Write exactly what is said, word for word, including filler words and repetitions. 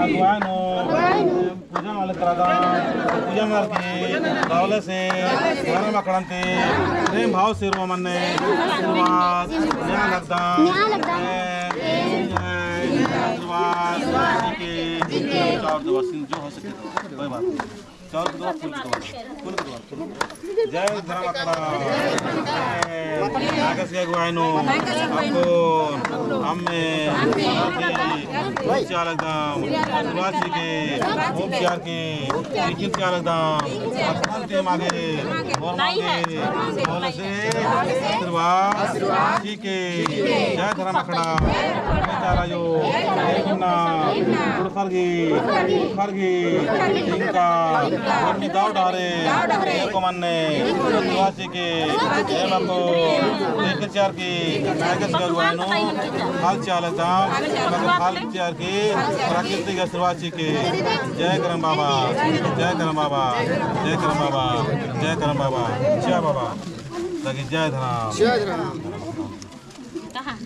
अगुवाई नू पूजा नलख रअदम, पूजा नलख के दवले से धरम अखड़न ती प्रेम भाव से रओ मन्ने आशीर्वाद नेआ लगदम। नेआ लगदम। प्रेम, आशीर्वाद, ठीक है। और दो बस जो हो सके तो, कोई बात नहीं। चाउर के दुआ, फूल के दुआ, फूल के दुआ। जय धरम अखड़ा। नागेश के अगुवाई नू, अक्कुन, अम्मे, खूब चिआ लगदम, आशीर्वाद चिके, खूब चिआ की, लेकिन चिआ लगदम, अक्कुन ते मागे, और मागे, और से, आशीर्वाद, ठीक के जय धरम अखड़ा, जय तारा जो, जय मुन्ना, उड़फर गी, उड़फर गी, इनका, उर्मी दाव डारे, एको मन्ने, आशीर्वाद चिके, एम अक्कु, एक चार की, नायक से अगुवाई नू, हाल चाल दाम, हाल चार की, प्राकृतिक आशीर्वाद चिके, जय करम बाबा, जय करम बाबा, जय करम बाबा, जय करम बाबा, जय बाबा। ताकि जय धरम। जय धरम। कहाँ?